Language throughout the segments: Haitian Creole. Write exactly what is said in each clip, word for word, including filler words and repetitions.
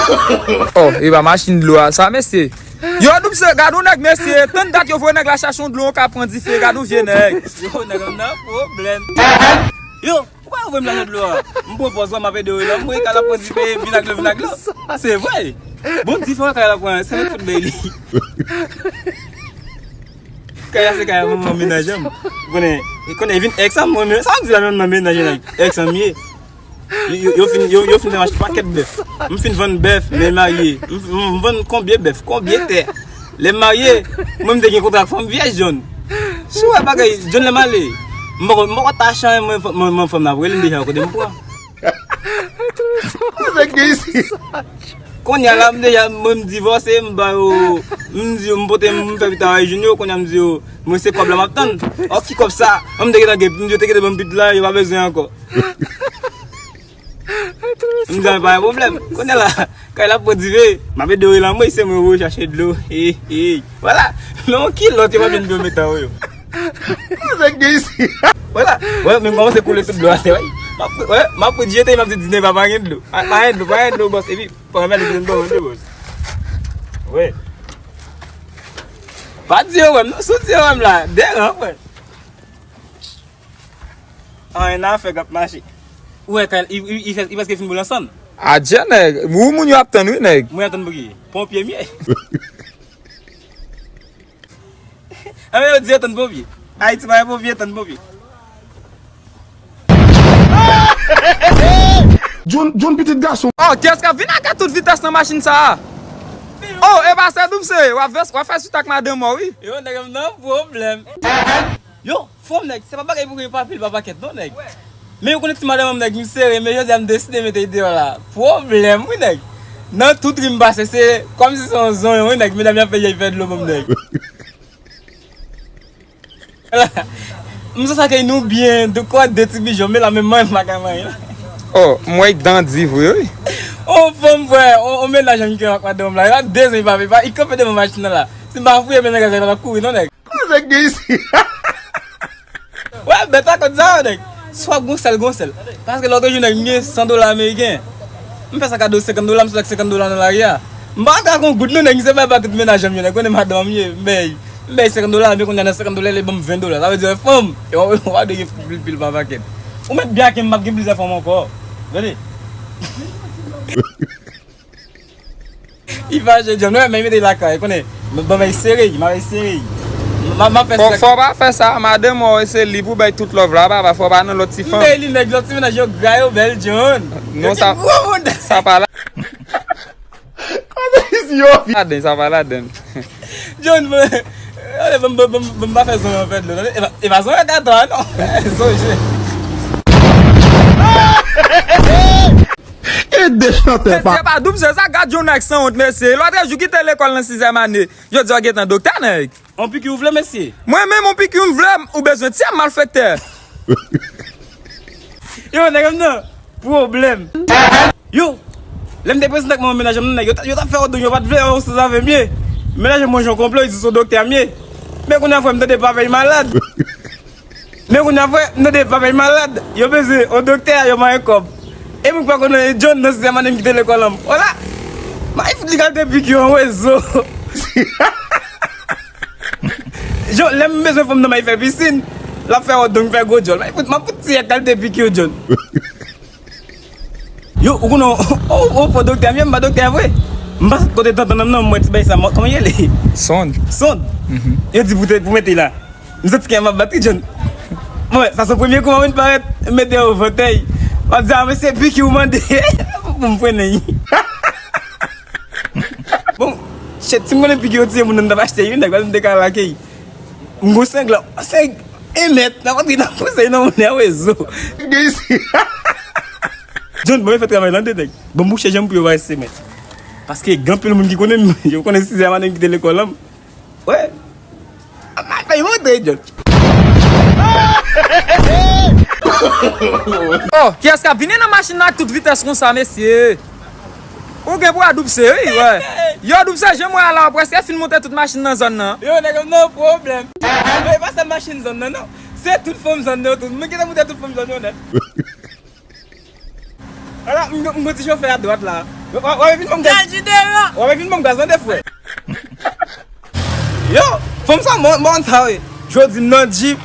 Oh, e pa machin dlo a sa, mesye. Yo, Doubse, gad yon nèg, mesye. Tann dat yo voye nèg la chache yon dlo, yon ka pran dife, gad yon vye nèg. Yo, nèg, m nan pwoblèm. Yo, ou pa voye m lajan dlo a? M pran pòz, wè, m ap ede w la. M voye kay la pran dife, vin ak dlo, vin ak dlo. Se vre. Bon, dife, wè, kay la pran, se mwen tout bay li. Kay la se kay manman menaj an. Konnen, konnen vin ex an, mwen menm, sa m di la menm nan menaj an, ex an m ye. Yo, yo, yo fin, yo, yo fin fè m achte pakèt bèf. M fin vann bèf, lè m marye. M, m, m vann konbyen bèf, konbyen tè. Lè m marye, mwen m te gen kontra ak fanm vyèj John. Si w wè bagay, John lè m ale. M poko, m poko ta chan mwen, mwen, mwen fanm nan ap rele m deja kote m pran. Konnen gen isi. Kounye a la, m deja, mwen m divòse, m ba yo, m di yo, m pote, m fè pita Junior, kounye a m di yo, mwen se kòb la m ap tann. Ò, ki kòb sa? Mwen m te gentan gen, m di yo te gentan ban m pit la, yo pa bezwen ankò. M di, "A, pa gen pwoblèm." Kounye a la, kay la pran dife, m ap ede w lan mwen, se mwen yo chache dlo. Hey, hey. Vwala. Men yon kilòt, yo pa vin dlo metan yo. Konnen gen isi. Vwala. Wè, men m kòmanse koule tout dlo atè, wè. M ap, wè, m ap jete, m ap di, "Dine pa, pa gen dlo. Pa, pa gen dlo, pa gen dlo, bòs." Epi, pa gen dlo, pa gen dlo, bòs. Wè. Pa di yo wè m, non, si w di yo wè m la, deran, frè. Anyen nan fè k ap mache. Ou wè, kay, i, i, i fè, i prèske fin boule ansanm. Adje, nèg. Ou moun yo ap tann, wi, nèg. Mwen ap tann pou ki? Ponpye m ye. Anben, yo di yo tann ponpye. Ayiti pa gen ponpye, tann ponpye. John, John pitit gason. Oh, kiyès k ap vin ak tout vitès nan machin sa a? Oh, e pa se Doubse, w ap fè, w ap fè swit ak madanm ou, wi. Yo, nèg, m nan pwoblèm. Yo, fanm nèg, se pa bagay pou gen pa pil pa pakèt non nèg. Men yo konnen ti madanm an nèg, m sere, men jodi a m deside mete l deyò la. Pwoblèm wi nèg. Nan tout ri m pase, se kòmsi se yon zonyon wi nèg, medam y ap fè jay fè dlo ban m nèg. M santi ke nou byen, de kwa de ti bijon, men la menm manyen m pa ka manyen. Oh, m wè dan di vre wi. On fanm frè, on, on mennaj an ki ak madanm la, y ap de zan y pa, y pa, y kanpe devan machin nan la. Si m pa fouye men nèg la, l ap kouri non nèg. Konnen gen isi. Wè, bèt pa konn sa, nèg. Swa gon sèl, gon sèl. Paske lòt jou, nèg, m gen san dola ameriken. M fè sa kado senkant dola, m sot ak senkant dola nan lari a. M pa ka gon goud, non, nèg, m se bay ba tout mennaj an m yo, nèg, konnen madanm an m ye, m bay, m bay senkant dola, men kounye a nan senkant dola, li ban m ven dola. Sa vle di, fanm, w, w, w ap dwe gen pil, pil pa pakèt. Ou mèt byen ak m, m ap gen plizyè fanm ankò. Tande. Li fache, John, wè, men mete lakay, konnen, ban m sere, m ap sere. M ap, m ap fè Fò, sèk. Fò w pa fè sa, madanm ou se li pou bay tout love la, papa, fò w pa nan lòt ti fanm. M bay li nèg lòt ti mennaj yo gra yo bèl, John. Non, sa, sa pa la. Konnen si yo. Ladan, sa pa ladan. John, ban m, ban m, ban m, ban m pa fè zon an fè dlo, tande? E pa, e pa zon an ka tò a, non. Sonje. E de chantè pa. Mesye pa doub, se sa, gad yon nèg sanwont, mesye. Lòtrejou kite lekòl nan sizyèm ane. Jodi a w gentan doktè, nèg. On piki ou vle, mesye? Mwen menm, on piki m vle, ou bezwen tye m, malfektè. Yo, nèg m nan pwoblèm. Yo, lè m te prezante ak manman mennaj m nan, nèg, yo t, yo t ap fè odong, yo pa t vle, yo sanzave m ye. Mennaj mwen jan konplo, li di se on doktè m ye. Men kounye a, frè, m tande papa y malad. Men kounye a, frè, m tande papa y malad. Yo bezwen on doktè, yo manyen kòb. E moun k pa konnen John nan sizyèm ane m kite lekòl an. Vwala. M ay fout li kalite piki yon rezo. John, lè m bezwen fanm nan m ay fè pisin, l ap fè odong, fè gwo djòl. M ay fout, m ap fout ti kalite piki yo, John. Yo, ou konnen, ou, ou, ou fo doktè m ye, m pa doktè vre. M pase kote tantan nan, nan, m wè ti bay sa, kòman ye li? Sonn. Sonn? Mhm. Yo di pou te, pou mete la. M santi kè m ap bat wi, John. Mwen, sa se premye kou m ap vin parèt, m mete yon vantèy. M ap di, "A, mesye, piki ou mande." Pou m frennen. Bon, shit, si m konnen piki yo tiye moun nan, m t ap achte wi, nèg, m te ka lage. M gon sèk la, sèk, e mèt, n ap antre nan pwosè nan moun nan rezo. Gen isi. John, bon, yo fè travay lan de nèg. Bon, m bouche janm pou yo bay se mèt. Paske gen anpil moun ki konnen m, yo konnen sizyèm ane m kite lekòl lan. Wè. A, m ap fè yo montre, John. Oh, kiyès k ap vini nan machin nan ak tout vitès konsa, mesye? Ou gen pou a doub se, wi, wè. Yo, doub se, jan m wè a la, w prèske fin monte tout machin nan zòn nan. Yo, nèg, m nan pwoblèm. Men e pa sèl machin zòn nan, non. Se tout fanm zòn nan, tout. Mwen gentan monte tout fanm zòn yo nèt. Ala, m, m gon ti chofè adwat la. W ap vin ban m gaz. Gaz deran. W ap vin ban m gaz tande, frè. Yo, fanm sa mò, mò sa wi. Jodi m nan Jeep.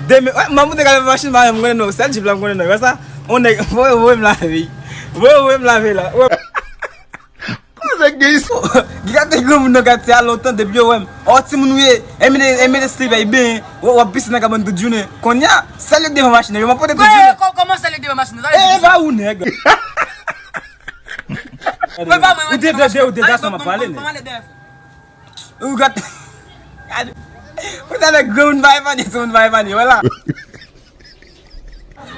Demen, wè, m ap moute gade machin pa menm, m konnen non, sèl Jeep la m konnen non. Wè sa? On nèg, voye, voye m lave. Voye, voye m lave la. Wè. Kote gen isi? Gen gade granmoun nan katye a lontan depi yo wè m. Ò, timoun ou ye, enmete, enmete slip ay ben, w ap pise nan kabann tout jounen. Kounye a, sèl yo k devan machin nan, yo m ap pote tout jounen. Kòman sèl yo k devan machin nan? E, e pa ou nèg. Ou de, de, de, ou de gason m ap pale nèg. Ou gad. Ou talè granmoun pa epanye, timoun pa epanye, wè la.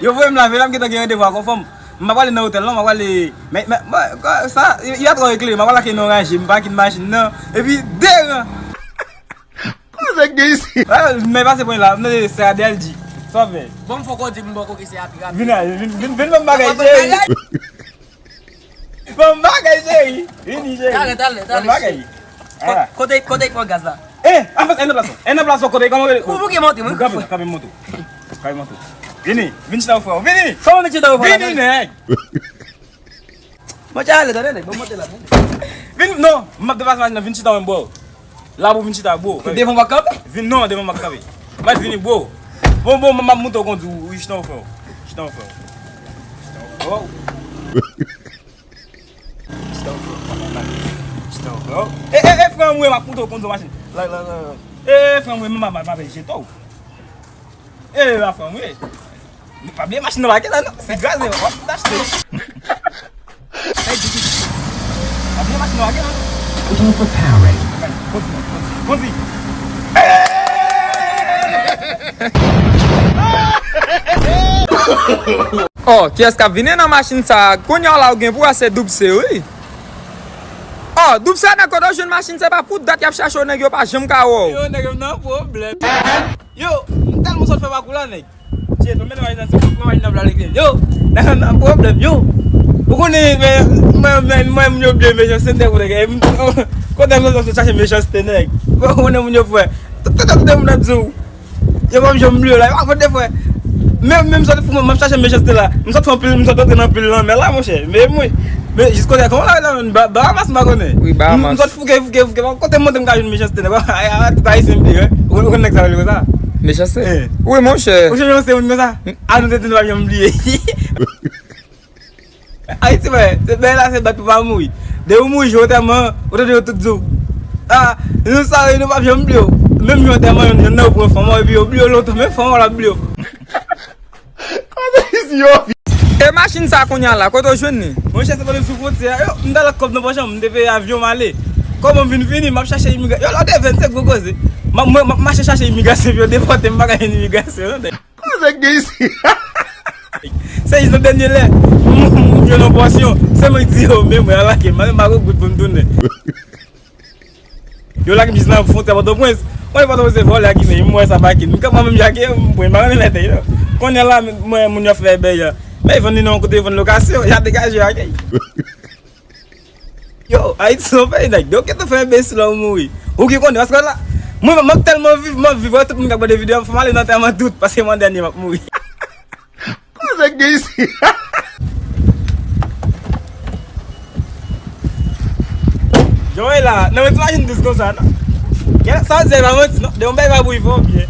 Yo voye m lave la, m gentan gen randevou ak yon fanm. M pa prale nan otèl non, m ap prale, men, men, men, sa, y a twò eklere, m ap prale ak yon ranje, m pake machin nan, epi deran. Kote gen isi? Men pase pwen la, m tande se Adèl di. Sa w ap fè? Bon, m fò kondi m bò koke se a pi rapid. Vin la, vin, vin, vin ban m bagay, cheri. Bon bagay, cheri. Vini, cheri. Talè, talè, talè. Bon bagay. Ko-, kote, kote pran gaz la? Eh, an fas, en nan plas ou. En nan plas ou, kote, kòman rele? Ou bouke monte, mwen. Kanpe, kanpe monte. Kanpe monte. Vini, vin chita ou frè. Vini. Kòman vin chita ou frè? Vini, nèg. Mwen te ale, tande, nèg. Bon, monte la, tande. Vin, non, m ap depase machin nan, vin chita ou menm, bro. La pou vin chita, bro. Devan w ap kanpe? Vin, non, devan m ap kanpe. Mwen vini, bro. Bon, bon, m ap montre w kondi, wi, chita w, frè. Chita w, frè. Chita w, frè. Chita w, frè. Chita w, frè. E, e, e, frè m, wi, m ap montre w kondi machin. La, la, la, la. E, frè m, wi, m ap, m ap, m ap jete w. E, la, frè m, wi. Pa bliye machin nan pa gen la non. Se gaz li w ap fout achte. Pa bliye machin nan pa gen la non. Kote w fè pare? Kondi, kondi, kondi. Oh, kiyès k ap vini nan machin sa a? Kounye a la ou gen pou wè se Doub C wi. Oh, Doub C nan kote w jwenn machin se pa pou dat y ap chache w nèg yo pa janm ka wè w. Yo, nèg yo nan pwoblèm. Yo, m tèlman sot fè pakou la nèg. Tchè, nou mete machin nan, se fòk nou machin nan pral regle. Yo, nan, nan pwoblèm, yo. Ou konnen, men, mwen, mwen, mwen, moun yo bliye mechanste nèg, ou nèg. Kote m sot chache mechanste nèg. Ou konnen moun yo fè. Tout, tout, tout moun ap di w. Yo pa janm bliye w la, yo pa konte frè. Menm, menm sot fou, m ap chache mechanste la. M sot fè anpil, m sot antre nan anpil lanmè la, monchè. Men mwen, men jis kote, kòman la, la, ba, Bahamas, m pa konnen. Wi, Bahamas. M, m sot fouke, fouke, fouke, pa kote m monte m ka jwenn mechanste, nèg. Ay, ay, tout ayisyen bliye, wi. Ou, ou konn nèg sa yo konsa? Mechanste? Eh. Wi, monchè. Ou janm se moun konsa? A, nou te di nou pa janm bliye. Ayiti, frè, se bèy la, se bat pou pa mouri. Depi ou mouri, jou antèman, ou tande yo tout di w. Ah, nou sa, nou p ap janm bliye w. Menm jou antèman, yonn, yonn nan yo pran fanm an, epi yo bliye w lontan, menm fanm an l ap bliye w. Kote isi yo? E machin sa kounye a la, kote w jwenn li? Monchè, se pandan m sou fwontyè a, yo, m t al ak kòb nan pòch an, m te peye avyon m ale. Kòman m vin fini, m ap chache imigra-, yo, lòt evèn, se gwo koze. M ap, mwen, m ap mache chache imigrasyon, epi yo depòte m, m pa ka jwenn imigrasyon, non, nèg. Kote gen isi? Se jis nan dènye lè, m, m, m jwenn yon pòsyon. Se mwen ki di yo, men mwen, alake, m pa menm pa gen goud pou m tounen. Yo lage m jis nan fwontyè Pòtoprens. Mwen, Pòtoprens se vòlè ak imaj, m wè sa pa kit. M kanpe mwen menm jake, m pran, m pa renmen lètèy, non. Kounye a la, mwen, moun yo fè bèy a. Men vann li nan yon kote, vann lokasyon, y a degaje ak. Yo, Ayiti se yon peyi nèg. Yo gentan fè enbesil la ou mouri. Ou ki konnen, paske la, mwen, mwen tèlman viv, mwen viv, wè tout moun k ap gade videyo, fò m ale nan antèman tout, paske mwen dènye m ap mouri. Kote gen isi? Jan w wè la, nan mwen ti machin dous konsa, non? Kè, sa w di a pa manti, non? De yon bèy pa bouyi fò byen.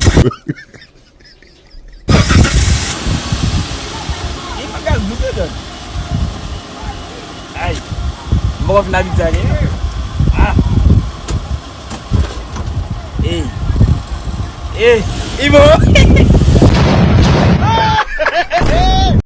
Li pa gaz dous, medam. Ay. M poko fin abitye ak li. Ah. Ey. Ey. Li bon.